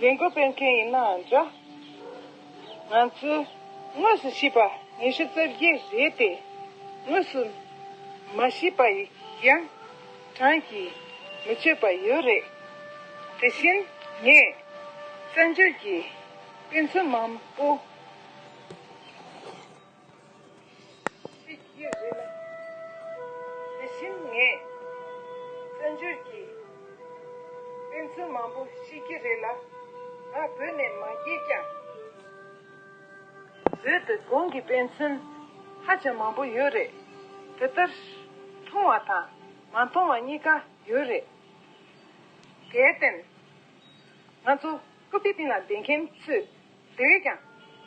ལས་འགུལ་སྤེལ་མཁན་ཡིན་ནའང་འདྲ། ང་ཚོས་དངོས་སུ་ཤེས་པ་ཉི་ཤུ་རྩ་བརྒྱད་རེད་དེ། དངོས་སུ་མ་ཤེས་པ་ཡང་གྲངས་ཀྱིས་མི་ཆོད་པ་ཡོད་རེད། དེ་བཞིན་ངས་བཙན་བྱོལ་གྱི་དཔེ་མཚོན་མང་པོ་ཤེས་ཀྱི་རེད་ལ། དེ་བཞིན་ངས་བཙན་བྱོལ་གྱི་དཔེ་མཚོན་མང་པོ་ཤེས་ཀྱི་རེད་ལ། ང་བོད་ནས་མ་སྐྱེས་ཀྱང་། བོད་དུ་གོང་གི་དཔེ་མཚོན་ཧ་ཅང་མང་པོ་ཡོད་རེད། དེ་ལྟར་མཐོང་བ་དང་མ་མཐོང་བ་གཉིས་ཀ་ཡོད་རེད། དེར་བརྟེན། ང་ཚོ་རྐུབ་སྟེགས་སྟེང་ལ་བསྡད་མཁན་ཚོས་དེ་བས་ཀྱང་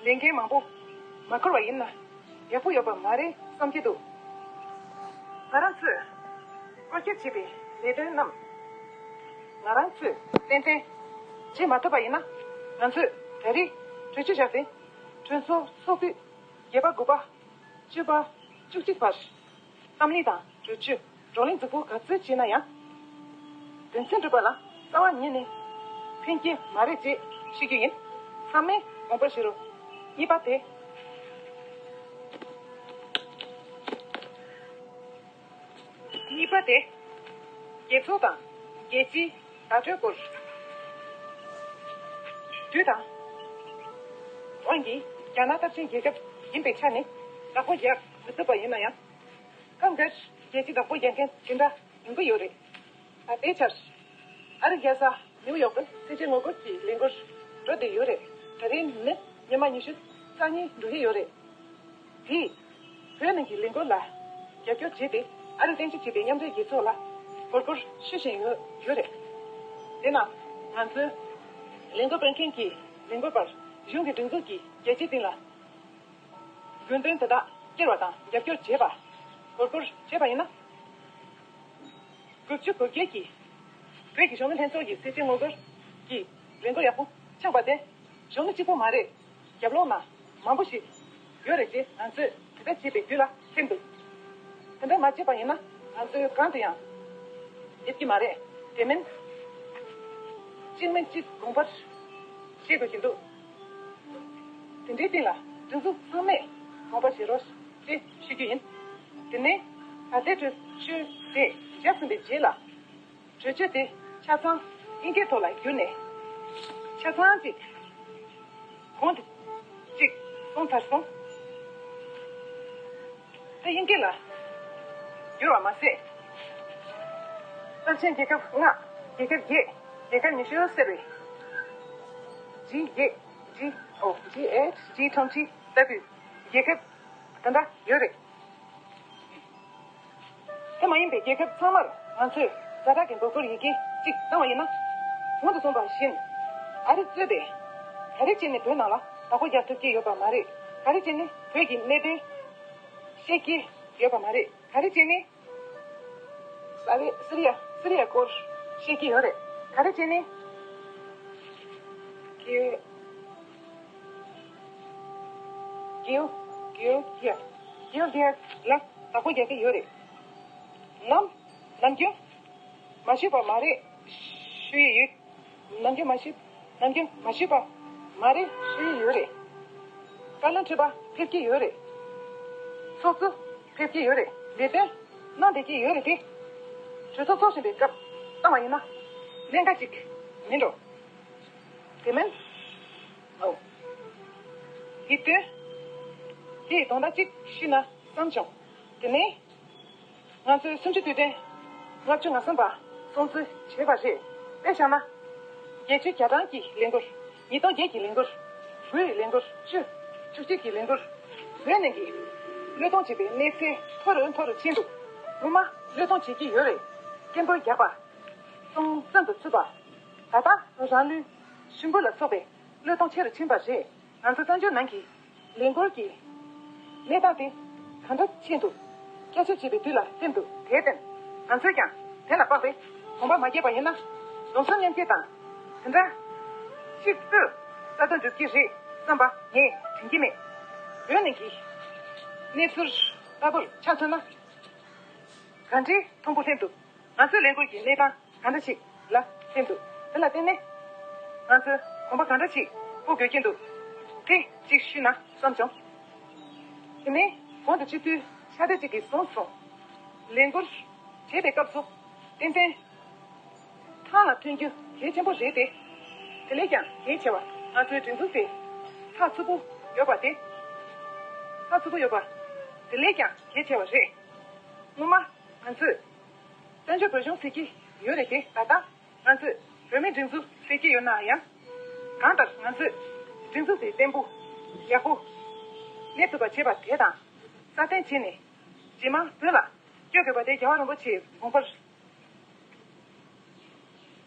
ལས་འགན་མང་པོ་མ་འཁུར་བ་ཡིན་ན་ཡག་པོ་ཡོད་པ་མ་རེད་བསམ་གྱི་འདུག་ང་རང་ཚོས་བཀོལ་སྤྱོད་བྱེད་པའི་ལས་དོན་རྣམས་ང་རང་ཚོས་ཏན་ཏན་བྱེད་མ་ཐུབ་པ་ཡིན་ན། ང་ཚོས་ད་རེས་གྲོས་ཆོད་བཞག་སྟེ། གྲོས་ཚོགས་ཚོགས་དུས་བརྒྱད་པ་དགུ་པ། བཅུ་པ། བཅུ་གཅིག་བར། གཏམ་གླེང་དང་གྲོས་ཆོད་བགྲོ་གླེང་མཛུབ་གུ་ག་ཚོད་བྱས་ན་ཡང་། དོན་ཚན་འགྲུབ་པ་ལ་རྩ་བ་ཉིད་ནས་ཕན་གྱི་མ་རེད་ཅེས་ཤོད་རྒྱུ་ཡིན། ཚང་མས་དགོངས་པ་བཞེས་རོགས། གཉིས་པ་དེ། གཉིས་པ་དེ། རྒྱལ་ཚོགས་དང་རྒྱལ་སྤྱིའི་བརྡ་སྤྲོད་སྐོར། དུས་དང་དབང་གིས་རྒྱ་ནག་སྟོབས་ཆེན་རྒྱལ་ཁབ་ཡིན་པའི་ཆ་ནས་བདག་པོ་རྒྱག་མི་ཐུབ་པ་ཡིན་ན་ཡང་། སྐབས་འགར་རྒྱལ་སྤྱི་བདག་པོ་རྒྱག་མཁན་དེ་འདྲ་ཡོང་གི་ཡོད་རེད། ད་ལྟའི་ཆར། ཨ་རི་རྒྱལ་ས་ནིའུ་ཡོག་ཏུ་སེར་བྱེས་ངོ་རྒོལ་གྱི་ལས་འགུལ་འགྲོ་བསྡད་ཡོད་རེད། ད་རིང་ནི་ཉི་མ་ཉི་ཤུ་རྩ་གཉིས་འགྲོ་གི་ཡོད་རེད། དེས་བོད་ནང་གི་ལས་འགུལ་ལ་རྒྱབ་སྐྱོར་བྱས་ཏེ། ཨ་རི་རྟེན་གཞི་བྱས་པའི་མཉམ་འབྲེལ་རྒྱལ་ཚོགས་ལ་དགོས་མཁོར་ཞུ་བཞིན་ཡོད་ཡོད་རེད། དེས་ན་ང་ཚོའི་ལས་འགུལ་སྤེལ་མཁན་གྱི་ལས་འགུལ་པར་གཞུང་གི་སྒྲིག་འཛུགས་ཀྱིས་རྒྱལ་སྤྱིའི་སྟེང་ལ་དགོས་འདུན་དེ་དག་སྐྱེལ་བ་དང་རྒྱབ་སྐྱོར་བྱས་པ། དགོས་མཁོར་བྱས་པ་ཡིན་ན། དགུ་བཅུ་གོ་བརྒྱད་ཀྱི་བོད་ཀྱི་གཞོན་ནུ་ལྷན་ཚོགས་ཀྱི་སེར་བྱེས་ངོ་རྒོལ་གྱི་ལས་འགུལ་ཡག་པོ་འཆང་བ་དེ་གཞོན་ནུ་གཅིག་པོ་མ་རེད། རྒྱབ་ལོགས་ན་མང་པོ་ཞིག་ཡོད་རེད་ཅེས་ང་ཚོས་དེ་ལྟར་བྱས་པའི་རྒྱུད་ལ་ཐེམ་འདུག་དེ་འདྲ་མ་བྱས་པ་ཡིན་ན་ང་ཚོས་གང་དུ་ཡང་སླེབས་ཀྱི་མ་རེད། དེ་མིན། གཅིག་མིན་གཅིག་དགོངས་པར་བཞེས་དགོས་ཀྱི་འདུག་དེ་འདྲའི་སྟེང་ལ་སྒྲིག་འཛུགས་ཚང་མས་དགོངས་པ་བཞེས་རོགས་ཅེས་ཞུ་རྒྱུ་ཡིན། དེ་ནས་ད་ལྟའི་གྲོས་ཆོད་དེ་བཞག་ཟིན་པའི་རྗེས་ལ། གྲོས་ཆོད་དེ་ཆ་ཚང་དབྱིན་སྐད་ཐོག་ལ་བསྒྱུར་ནས། ཆ་ཚང་གཅིག་གོང་དུ་གཅིག་གསུངས་ཚར་སོང་། དེ་དབྱིན་སྐད་ལ་བསྒྱུར་བ་མ་ཟད། རླབས་ཆེན་རྒྱལ་ཁབ་ལྔ། རྒྱལ་ཁབ་བརྒྱད། རྒྱལ་ཁབ་ཉི་ཤུ་ཟེར་བའི། ཇི་བརྒྱད། ཇི་ཨོ། ཇི་ཨེཆ། ཇི་ཊུ་ཝེན་ཊི་ལྟ་བུའི་རྒྱལ་ཁབ་དེ་འདྲ་ཡོད་རེད། དེ་མ་ཡིན་པའི་རྒྱལ་ཁབ་ཚང་མར་ང་ཚོས་ཛ་དྲག་གི་འབོད་སྐུལ་ཡི་གེ་གཅིག་བཏང་བ་ཡིན་ན། གོང་དུ་གསུངས་པ་བཞིན། ཨ་རི་གཙོས་པའི་ག་རེ་བྱས་ནས་བོད་ནང་ལ་བདག་པོ་རྒྱག་ཐུབ་ཀྱི་ཡོད་པ་མ་རེད། ག་རེ་བྱས་ནས་བོད་ཀྱི་གནད་དོན་ཤེས་ཀྱི་ཡོད་པ་མ་རེད། ག་རེ་བྱས་ནས། ཨ་རི། སི་རི་ཡ། སི་རི་ཡའི་སྐོར་བཤད་ཀྱི་ཡོད་རེད། ག་རེ་བྱས་ནས། རྒྱུ། རྒྱུ། རྒྱུ། རྒྱུ། རྒྱུ་འདི་ལ་བདག་པོ་རྒྱག་གི་ཡོད་རེད། ནམ། ནམ་རྒྱུན་མ་ཞུས་པ་མ་རེད་ཞུ་ཡི་ཡོད། ནམ་རྒྱུན་མ་ཞུས། ནམ་རྒྱུན་མ་ཞུས་པ་མ་རེད་ཞུ་ཡི་ཡོད་རེད། བཀའ་བློན་ཁྲི་པ་ཕེབས་ཀྱི་ཡོད་རེད། ཚོགས་གཙོ་ཕེབས་ཀྱི་ཡོད་རེད། ལས་དོན་གནང་བསྡད་ཀྱི་ཡོད་རེད་དེ། གྲོས་ཚོགས་ཚོགས་བཞིན་པའི་སྐབས་བཏང་བ་ཡིན་ན་གནད་འགག་ཅིག་མིན་འགྲོ། དེ་མིན། ཨོ། དེ་དོན། དེའི་དོན་དག་ཅིག་ཤེས་ན་བསམ་བྱུང་། དེ་ནས། ང་ཚོས་གསུམ་བཅུ་དུས་དྲན་ལྔ་བཅུ་ང་གསུམ་པ་སྲུང་བརྩི་བྱས་པ་རེད། དཔེ་བཞག་ན། རྒྱལ་སྤྱིའི་རྒྱ་གྲམ་གྱི་ལས་འགུལ། ཉིས་སྟོང་བརྒྱད་ཀྱི་ལས་འགུལ། དགུའི་ལས་འགུལ། བཅུ། བཅུ་གཅིག་གི་ལས་འགུལ། བོད་ནང་གི་བློས་གཏོང་བྱེད་པའི་གནས་ཚད་མཐོ་རུ་མཐོ་རུ་ཕྱིན་འདུག་སྔོན་མ་བློས་གཏོང་བྱེད་ཀྱི་ཡོད་རེད། སྐད་འབོད་རྒྱག་པ། སྲུང་བཙོན་དུ་ཚུད་པ། ད་ལྟ་རང་ལུས་ཤུན་པོ་ལ་སོགས་པའི་བློས་གཏོང་ཆེ་རུ་ཕྱིན་པ་རེད། ང་ཚོ་བཙན་བྱོལ་ནང་གི་ལས་འགུལ་གྱི་གནས་སྟངས་དེ་གང་འདྲ་ཕྱིན་འདུག་བསྐྱར་ཞིབ་བྱེད་པའི་དུས་ལ་སླེབས་འདུག་དེར་བརྟེན་ང་ཚོས་ཀྱང་དེ་ལ་དཔག་པའི་གོམ་པ་མ་བརྒྱབ་པ་ཡིན་ན། གདུང་སེམས་མཉམ་སྐྱེད་དང་། དེ་འདྲ་གཅིག་པུས་རྩ་དོན་འགྲུབ་ཀྱི་རེད་བསམ་པ་ངས་དྲན་གྱི་མེད། བོད་ནང་གི་གནས་ཚུལ་ལྟ་བུར་ཆ་མཚོན་ན། ག་འདྲའི་མཐོན་པོ་སླེབས་འདུག་ང་ཚོའི་ལས་འགུལ་གྱི་གནས་སྟངས་ག་འདྲ་ཞིག་ལ་སླེབས་འདུག་དེ་ལ་བརྟེན་ནས་ང་ཚོས་གོམ་པ་ག་འདྲ་ཞིག་སྤོ་དགོས་ཀྱི་འདུག་དེ་གཅིག་ཞུས་ན་བསམ་བྱུང་། དེ་ནས་གོང་དུ་སྤྱི་འཐུས་ཤ་སྟག་ཅིག་གིས་གསུངས་སོང་། ལས་འགུལ་བྱེད་པའི་སྐབས་སུ་ཏན་ཏན་ཐང་ལ་ཐོན་རྒྱུ་གལ་ཆེན་པོ་རེད་དེ། དེ་ལས་ཀྱང་གལ་ཆེ་བ་ང་ཚོའི་སྒྲིག་འཛུགས་དེ་ཚགས་ཚུད་པོ་ཡོད་པ་དེ། ཚགས་ཚུད་པོ་ཡོད་པ་དེ་ལས་ཀྱང་གལ་ཆེ་བ་རེད། སྔོན་མ་ང་ཚོས། བཙན་བྱོལ་བོད་གཞུང་ཟེར་གྱི་ཡོད་རེད་དེ། ད་ལྟ་ང་ཚོས་བོད་མིའི་སྒྲིག་འཛུགས་ཟེར་གྱི་ཡོད་ན་ཡང་། གང་ལྟར་ང་ཚོས་སྒྲིག་འཛུགས་དེ་བརྟན་པོ་ཡག་པོ་གནས་ཐུབ་པ་བྱས་པ་དེ་དང་། སྲ་བརྟན་བྱས་ནས་རྗེས་མ་བོད་ལ་བསྐྱོད་དགོས་པ་དེ་རྒྱལ་བ་རིན་པོ་ཆེའི་དགོངས་པར།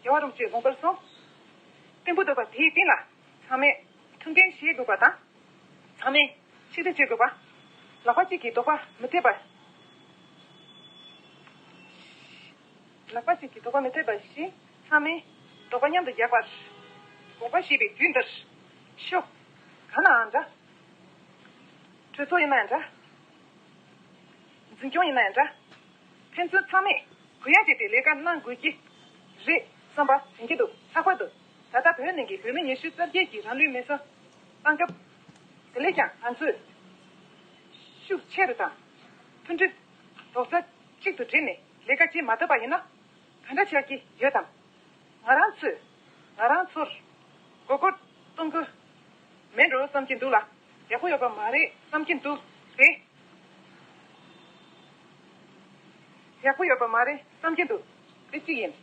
རྒྱལ་བ་རིན་པོ་ཆེའི་དགོངས་པར་སོང་། བརྟན་པོ་འདུག་པ་དེའི་སྟེང་ལ་ཚང་མས་ཐུགས་འགན་བཞེས་དགོས་པ་དང་། ཚང་མས་ཆིག་སྒྲིལ་བྱེད་དགོས་པ། ལག་པ་གཅིག་གིས་རྡོག་པ་མི་ཐེག་པ། ལག་པ་གཅིག་གིས་རྡོག་པ་མི་ཐེག་པ་བཞིན། ཚང་མས་རྡོག་པ་མཉམ་དུ་རྒྱག་པར་དགོངས་པ་བཞེས་པའི་དུས་འདིར། ཤོག་གང་ནའང་འདྲ། གྲོས་ཚོགས་ཡིན་ན་ཡང་འདྲ། འཛིན་སྐྱོང་ཡིན་ན་ཡང་འདྲ། ཕན་ཚུན་ཚང་མས་གུ་ཡངས་བྱས་ཏེ་ལས་ཀ་གནང་དགོས་ཀྱི་རེད་བསམ་པ་དྲན་གྱི་འདུག་ལྷག་པར་དུ་ད་ལྟ་བོད་ནང་གི་བོད་མི་ཉི་ཤུ་རྩ་བརྒྱད་ཀྱིས་རང་ལུས་མེ་སྲེག་བཏང་སྐབས། དེ་ལས་ཀྱང་ང་ཚོས་ཤུགས་ཆེ་རུ་དང་། མཐུན་སྒྲིལ་རྡོག་རྩ་གཅིག་ཏུ་སྒྲིལ་ནས་ལས་ཀ་བྱེད་མ་ཐུབ་པ་ཡིན་ན། ག་འདྲ་བྱ་གི་ཡོད་དམ། ང་རང་ཚོས་ང་རང་ཚོར་མགོ་སྐོར་གཏོང་གི་མེད་འགྲོ་བསམ་གྱི་འདུག་ལ། ཡག་པོ་ཡོད་པ་མ་རེད་བསམ་གྱི་འདུག་རེད། ཡག་པོ་ཡོད་པ་མ་རེད་བསམ་གྱི་འདུག་དེ་གཅིག་ཡིན།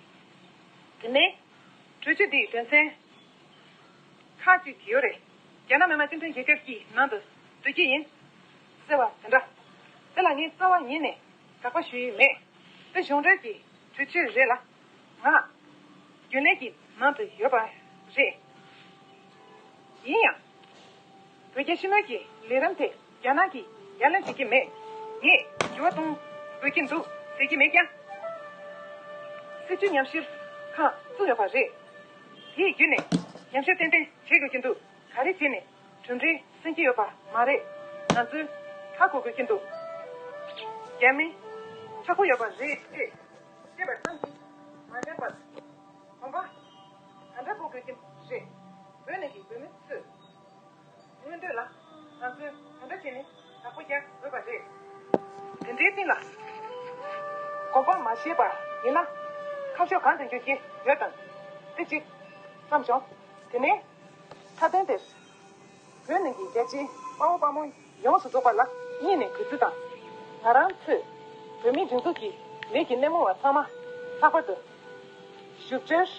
དེ་ནས་གྲོས་ཆོད་འདིའི་དོན་ཚན་ཁག་ཅིག་ཡོད་རེད། རྒྱ་ནག་མི་དམངས་སྤྱི་མཐུན་རྒྱལ་ཁབ་ཀྱི་ནང་དུ་སྡོད་ཀྱི་ཡིན་ཟེར་བ་དེ་འདྲ། དེ་ལ་ངས་རྩ་བ་ཉིད་ནས་དགག་པ་ཞུ་ཡི་མེད། དེ་གཞུང་འབྲེལ་གྱི་གྲོས་ཆོད་རེད་ལ། ང་རྒྱུན་ལས་ཀྱི་ནང་དུ་ཡོད་པ་རེད། ཡིན་ཡང་། བོད་རྒྱ་ཕྱི་འབྲེལ་གྱི་ལས་རིམ་དེ་རྒྱ་ནག་གིས་ཡ་ལན་བྱེད་ཀྱི་མེད། ངས་འགྱུར་བ་གཏོང་དགོས་ཀྱི་འདུག་ཟེར་གྱི་མེད་ཀྱང་། སྲིད་བྱུས་ཉམས་ཞིབ་ཁང་བཙུགས་ཡོད་པ་རེད། དེའི་བརྒྱུད་ནས་ཉམས་ཞིབ་ཏན་ཏན་བྱེད་དགོས་ཀྱི་འདུག་ག་རེ་བྱས་ནས་གྲུབ་འབྲས་སོན་གྱི་ཡོད་པ་མ་རེད། ང་ཚོས་ཧ་གོ་དགོས་ཀྱི་འདུག་རྒྱ་མི་མཁྲེགས་པོ་ཡོད་པ་རེད་ཅེས་བཤད་པ་ཙམ་གྱིས་མ་འགྲིག་པར། གོམ་པ་ག་འདྲ་སྤོ་དགོས་ཀྱི་རེད། བོད་ནང་གི་བོད་མི་ཚོས་མངོན་འདོད་ལ་ང་ཚོས་ག་འདྲ་བྱས་ནས་བདག་པོ་རྒྱག་དགོས་པ་རེད། དེ་འདྲའི་སྟེང་ལ་གོམ་པ་མ་བཞེས་པ་ཡིན་ན་ཁ་ཕྱོགས་གང་དུ་འགྱུར་གྱི་ཡོད་དམ། དེ་གཅིག་བསམ་བྱུང་། དེ་ནས་མཐའ་དོན་དེར། བོད་ནང་གི་རྒྱལ་སྤྱིའི་དཔའ་བོ་དཔའ་མོ་ཡོངས་སུ་རྫོགས་པ་ལ་སྙིང་ནས་གུས་བརྩི་དང་། ང་རང་ཚོས་བོད་མིའི་སྒྲིག་འཛུགས་ཀྱི་ལས་ཀྱི་སྣེ་མོ་བ་ཚང་མ། ལྷག་པར་དུ་བཞུགས་གྲལ།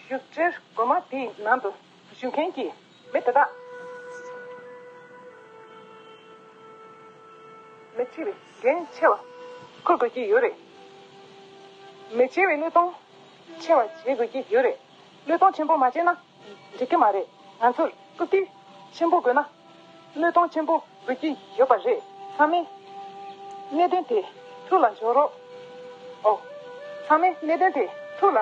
བཞུགས་གྲལ་སྒོ་མ་དེའི་ནང་དུ་བཞུགས་མཁན་གྱི་མི་དེ་དག་མི་ཆེ་བའི་འགན་ཆེ་བ་འཁུར་དགོས་ཀྱི་ཡོད་རེད། མི་ཆེ་བའི་བློས་གཏོང་ཆེ་བ་བྱེད་དགོས་ཀྱི་ཡོད་རེད། བློས་གཏོང་ཆེན་པོ་མ་བྱས་ན་འགྲིག་གི་མ་རེད། ང་ཚོར་སྐུལ་འདེད་ཆེན་པོ་དགོས་ན་བློས་གཏོང་ཆེན་པོ་དགོས་ཀྱི་ཡོད་པ་རེད། ཚང་མས། གནད་དོན་དེ་ཐུགས་ལ་འཇོག་རོགས། ཨོ། ཚང་མས་གནད་དོན་དེ་ཐུགས་ལ་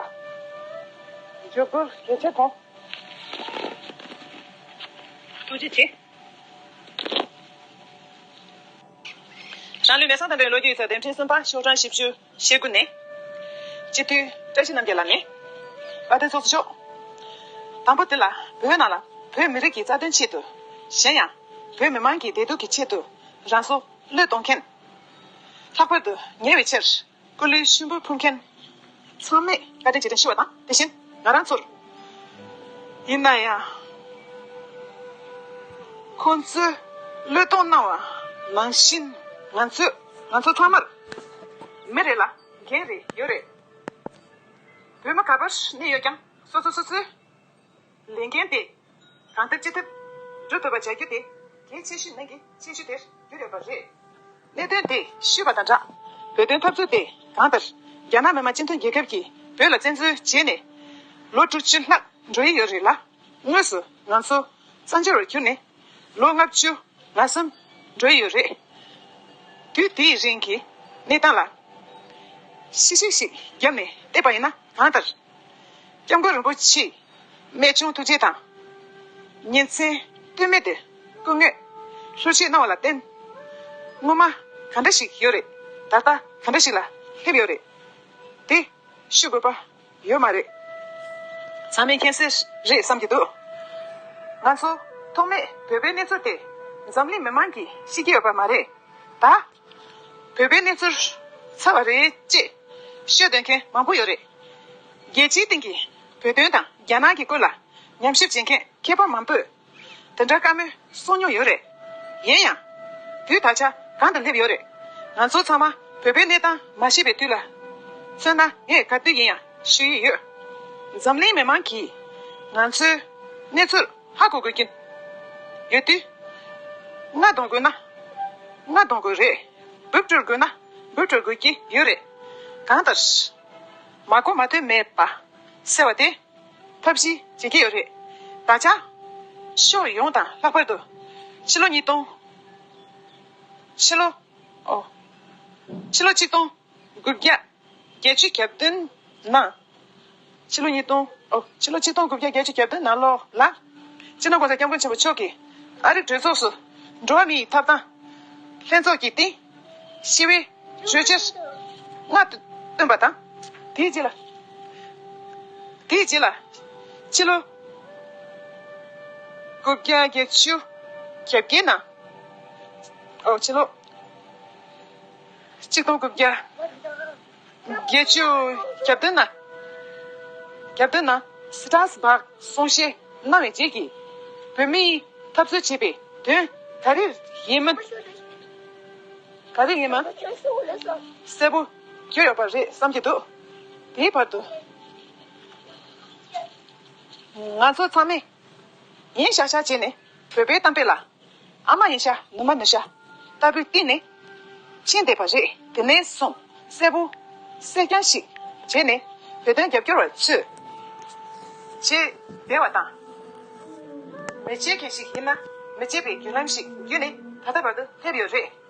འཇོག་རྒྱུར་གལ་ཆེ་མཐོང་། ཐུགས་རྗེ་ཆེ། རང་ལུས་མེ་བསང་དང་འབྲེལ་བའི་ལོ་རྒྱུས་ཡིག་ཚགས་དེབ་ཕྲེང་གསུམ་པ་ཤོག་གྲངས་བཞི་བཅུ་ཞེ་དགུ་ནས། སྤྱི་འཐུས་བཀྲ་ཤིས་རྣམ་རྒྱལ་ལགས་ནས། དཔལ་ལྡན་ཚོགས་གཙོ་མཆོག་དང་པོ་དེ་ལ་བོད་ནང་ལ་བོད་མི་རིགས་ཀྱི་རྩ་དོན་ཆེད་དུ། གཞན་ཡང་། བོད་མི་མང་གི་བདེ་སྡུག་གི་ཆེད་དུ་རང་སྲོག་བློས་གཏོང་མཁན། ལྷག་པར་དུ་ཉེ་བའི་ཆར་སྐུ་ལུས་ཤུན་པོར་འཕུར་མཁན་ཚང་མས་བཀའ་དྲིན་རྗེས་དྲན་ཞུ་བ་དང་། དེ་བཞིན་ང་རང་ཚོར་ཡིན་ན་ཡང་ཁོང་ཚོས་བློས་གཏོང་གནང་བ་ནང་བཞིན་ང་ཚོས་ང་ཚོ་ཚང་མར་མི་རེ་ལ་འགན་རེ་ཡོད་རེད། བོད་མི་ག་པར་གནས་ཡོད་ཀྱང་སོ་སོ་སོ་སོའི་ལས་འགན་དེ་གང་ཐུབ་ཅི་ཐུབ་སྒྲུབ་ཐུབ་པ་བྱ་རྒྱུ་དེ་གལ་ཆེ་ཤོས་ནང་གི་ཆེ་ཤོས་དེར་གྱུར་ཡོད་པ་རེད། གནད་དོན་དེ་ཞུས་པ་དང་སྦྲགས། བོད་དོན་འཐབ་རྩོད་དེ་གང་ལྟར་རྒྱ་ནག་མི་དམངས་སྤྱི་མཐུན་རྒྱལ་ཁབ་ཀྱིས་བོད་ལ་བཙན་འཛུལ་བྱས་ནས་ལོ་དྲུག་ཅུ་ལྷག་འགྲོ་ཡི་ཡོད་རེད་ལ། དངོས་སུ་ང་ཚོ་བཙན་བྱོལ་བར་གྱུར་ནས་ལོ་ལྔ་བཅུ་ང་གསུམ་འགྲོ་ཡི་ཡོད་རེད། དུས་དེའི་རིང་གི་གནས་སྟངས་ལ་ཕྱི་བཤིག་ཞིག་བརྒྱབ་ནས་བལྟས་པ་ཡིན་ན། གང་ལྟར་སྐྱབས་མགོན་རིན་པོ་ཆེའི་རྨད་བྱུང་ཐུགས་རྗེ་དང་། ཉིན་མཚན་ལྟོས་མེད་དུ་སྐུ་ངོས་ལྷུར་བཞེས་གནང་བ་ལ་བརྟེན། སྔོན་མ་ག་འདྲ་ཞིག་ཡོད་རེད། ད་ལྟ་ག་འདྲ་ཞིག་ལ་སླེབས་ཡོད་རེད། དེ་ཤོད་དགོས་པ་ཡོད་མ་རེད། ཚང་མས་མཁྱེན་གསལ་རེད་བསམ་གྱི་འདུག་ང་ཚོ་ཐོག་མེད་བོད་པའི་གནས་ཚུལ་དེ་འཛམ་གླིང་མི་མང་གིས་ཤེས་ཀྱི་ཡོད་པ་མ་རེད། ད་བོད་པའི་གནས་ཚུལ་ཚར་བ་རེད་ཅེས་ཤོད་འདོད་མཁན་མང་པོ་ཡོད་རེད། རྒྱལ་སྤྱིའི་སྟེང་གི་བོད་དོན་དང་རྒྱ་ནག་གི་སྐོར་ལ་ཉམས་ཞིབ་བྱེད་མཁན་མཁས་པ་མང་པོས་དེ་འདྲ་བཀའ་མོལ་གསུང་མྱོང་ཡོད་རེད། ཡིན་ཡང་། དུས་ད་ཆ་གང་དུ་སླེབས་ཡོད་རེད། ང་ཚོ་ཚང་མ་བོད་པའི་གནས་སྟངས་མ་ཤེས་པའི་དུས་ལ་མཚོན་ན། ངས་ག་དུས་ཡིན་ཡང་ཞུ་ཡི་ཡོད། འཛམ་གླིང་མི་མང་གིས་ང་ཚོའི་གནས་ཚུལ་ཧ་གོ་དགོས་ཀྱི་ཡོད་དུས། རྔ་གཏོང་དགོས་ན་རྔ་གཏོང་དགོས་རེད། འབུབ་སྤྲོད་དགོས་ན་འབུབ་སྤྲོད་དགོས་ཀྱི་ཡོད་རེད། གང་ལྟར། མ་གོ་མ་ཐོས་མེད་པ་ཟེར་བ་དེ་ཐབས་ཤེས་བྱེད་ཀྱི་ཡོད་རེད། ད་ཆ་ཕྱོགས་ཡོངས་དང་ལྷག་པར་དུ་ཕྱི་ལོ་ཉིས་སྟོང་། ཕྱི་ལོ། ཨོ། ཕྱི་ལོ་ཆིག་སྟོང་དགུ་བརྒྱ་བརྒྱད་ཅུ་གྱ་བདུན་ནང་། ཕྱི་ལོ་ཉིས་སྟོང་། ཨོ། ཕྱི་ལོ་ཆིག་སྟོང་དགུ་བརྒྱ་བརྒྱད་ཅུ་གྱ་བདུན་ནང་ལོ་ལ། སྤྱི་ནོར་༸གོང་ས་༸སྐྱབས་མགོན་ཆེན་པོ་མཆོག་གིས་ཨ་རིའི་གྲོས་ཚོགས་སུ་འགྲོ་བ་མིའི་ཐོབ་ཐང་ལྷན་ཚོགས་ཀྱི་སྟེང་ཞི་བའི་གྲོས་ཆོད་ལྔ་བཏོན་པ་དང་། དེའི་རྗེས་ལ། དེའི་རྗེས་ལ། ཕྱི་ལོ་དགུ་བརྒྱ་བརྒྱད་ཅུ་གྱ་བརྒྱད་ནང་། ཨོ། ཕྱི་ལོ། ཆིག་སྟོང་དགུ་བརྒྱ་བརྒྱད་ཅུ་གྱ་བདུན་ནང་། གྱ་བདུན་ནང་སི་ཏྲ་སི་བྷག་གསུང་བཤད་གནང་བའི་རྗེས་ཀྱི་བོད་མིའི་འཐབ་རྩོད་བྱེད་པའི་དོན་ག་རེ་ཡིན་མིན། ག་རེ་ཡིན་མིན་གསལ་པོ་གྱུར་ཡོད་པ་རེད་བསམ་གྱི་འདུག་དེའི་བར་དུ་ང་ཚོ་ཚང་མས་ཡིན་ཤག་ཤག་བྱས་ནས་བོད་པའི་གཏམ་དཔེ་ལ། ཨ་མ་ཡིན་ཤག་ནུ་མ་ནུ་ཤག་ལྟ་བུའི་སྟེང་ནས་ཕྱིན་བསྡད་པ་རེད། དེ་ནས་བཟུང་གསལ་པོ་གསལ་རྐྱང་ཞིག་བྱས་ནས་བོད་དོན་རྒྱབ་སྐྱོར་བ་ཚོས་བྱས་བསྡད་པ་དང་། མི་བྱེད་མཁན་ཞིག་ཡིན་ན་མི་བྱེད་པའི་བརྒྱུད་ལམ་ཞིག་བརྒྱུད་ནས་ད་ལྟ་བར་དུ་སླེབས་ཡོད་རེད།